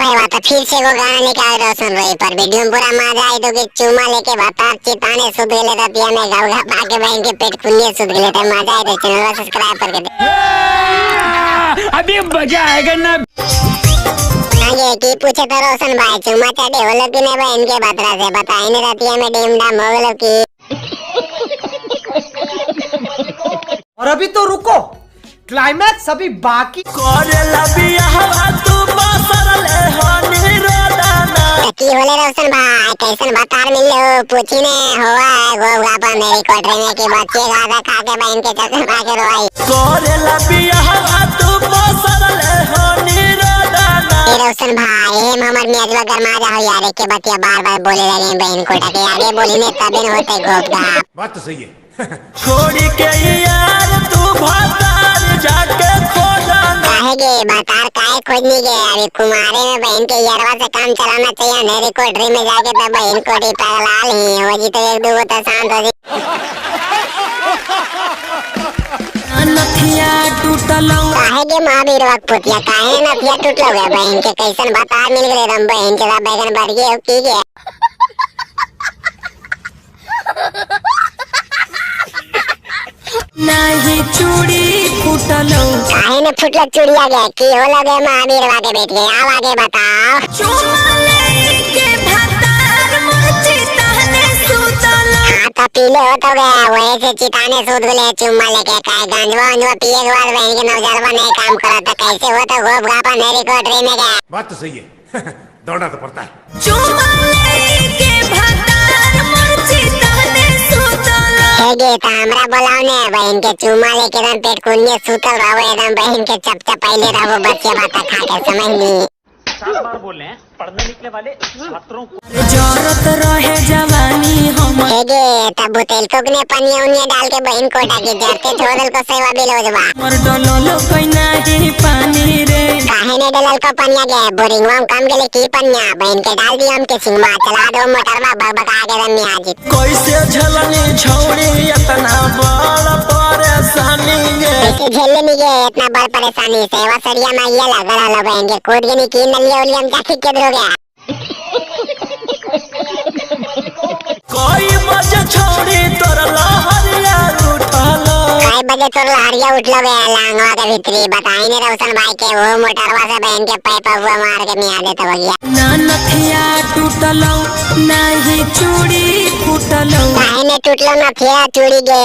भाई बात फिर से वो गाना निकाल रोशन रोई पर वीडियो में पूरा मजा आई तो कि चुमा लेके भातार चिताने सुत गेले रतिया में गाँव गाँव के बहन के पेट कुनिए सुत गेले तो मजा आई तो चैनल सब्सक्राइब करके दे। अभी मजा आएगा ना। आगे की पूछे तो रोशन भाई चुमा चाटे होलो कि नहीं बहन के बतरा से बताई नहीं रतिया में डीम डाम हो गेलो की। और अभी तो रुको, क्लाइमैक्स अभी बाकी। की होले रोशन भाई कैसन बतार मिललो पूछी ने हुआ है गोगा मेरी कोठरी में की बच्चे गादा खा के बहन के चश्मा खा के रोई। ए रोशन भाई हेम हमर मियाजवा गरमा जा हो यार के बतिया बार बार बोले लगे बहन कोटा के आगे बोली ने तबे न होते गोप गाप। बात तो सही है। छोड़ी के यार तू भातार जाके खोजना। काहे गे बतार काहे खोजनी गे अभी कुमारे में बहन के यारवा से काम चलाना चाहिए मेरी कोठरी में जाके तो बहन कोठी पगलाल ही हो जी तो एक दूगो तो शांत हो जी। नथिया टूटलौ। काहे गे महावीर वक पुतिया काहे नथिया टूटलो गे बहन के कैसन बतार मिल गेले दम बहन के बैगन बढ़ गए की गे। नाही चूड़ी फूटलौ। काहे ने फुटलो चूड़िया गे की होलो गे महावीर वाके बैठ गए आव आगे बताओ। चुमा लेके भातार मोर चिताने सुतलौ। हाँ तो पीले हो तो गया वही से चिताने सूत गले चुम्मा लेके काहे गांजवा उंजवा पिए के बाद बहन के नौजरवा नहीं काम करा तो कैसे हो तो गोप गापा मेरी कोठरी में गया। बात तो सही है। दौड़ना तो पड़ता है। चुमा लेके भातार मोर चिताने सुतलौ। हे गे तो हमरा बोलाओ ने बहन के चुम्मा लेके एकदम पेट कुनिए सुतल रहो एकदम बहन के चपचपैले रहो बच्चे बाता खा के समझनी। 4 बार बोल रहे हैं पढ़ने निकले वाले छात्रों को। जरत रहे जवानी हमर। हे गे तब बुतेल को ने पनिया उनिया डाल के बहन कोटा के जरते छोड़ल को सेवा बिलोजवा। मोर डललो कोई नाही पानी रे। काहे ने डलल को पनिया गे बोरिंगवा में कम गेले की पनिया बहन के डाल दियो हम के सिंगवा चला दो मोटरवा बकबका के रम्मी हाजी। कैसे झलनी छौड़ी इतना बड़ परेशानी गे। कैसे झेल लेनी गे इतना बड़ परेशानी सेवा सरिया में ये लगल हलो बहन के कूद गेनी की नलिया उलिया में जाके केदरो गया। कोई बजे छौड़ी तोर लहरिया उठल। कई बजे तोर लहरिया उठलो गया लांगवा के भीतरी बताई ने रोशन भाई के वो मोटरवा से बहन के पाइप हुआ मार के मिया देता हो गया। ना नथिया टूटलौ नाही चूड़ी फूटलौ। काहे ने टूटलो नथिया चूड़ी गे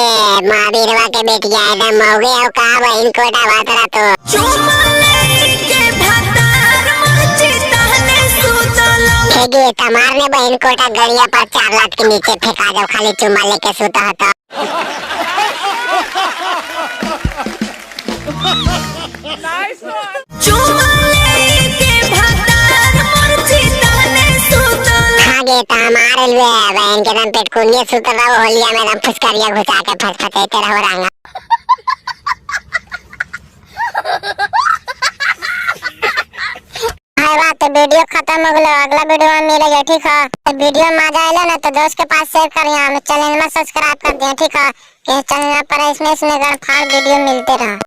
महावीरवा के बेटिया एकदम मौगे और का बहन कोटा भातरा तो। चुमा लेके भातार मोर चिताने सुतलौ। हे गे तमार ने बहन कोटा गड़िया पर 4 लाख के नीचे फेंका जाओ खाली चुमा लेके सुता हता। चुमा लेके भातार मोर चिताने सुतलौ। हाँ गे तमार लुए बहन के दम पेट कुनिए सुतल रहो होलिया में दम फुसकरिया घुसा के फस फसाते रहो रंगा। तो वीडियो खत्म हो गया, अगला वीडियो में मिलेगा ठीक है। तो वीडियो मजा आया ना तो दोस्त के पास शेयर करिए, चैनल में सब्सक्राइब कर दिए ठीक है। कि चैनल पर इसमें इसमें गड़फाड़ वीडियो मिलते रहा।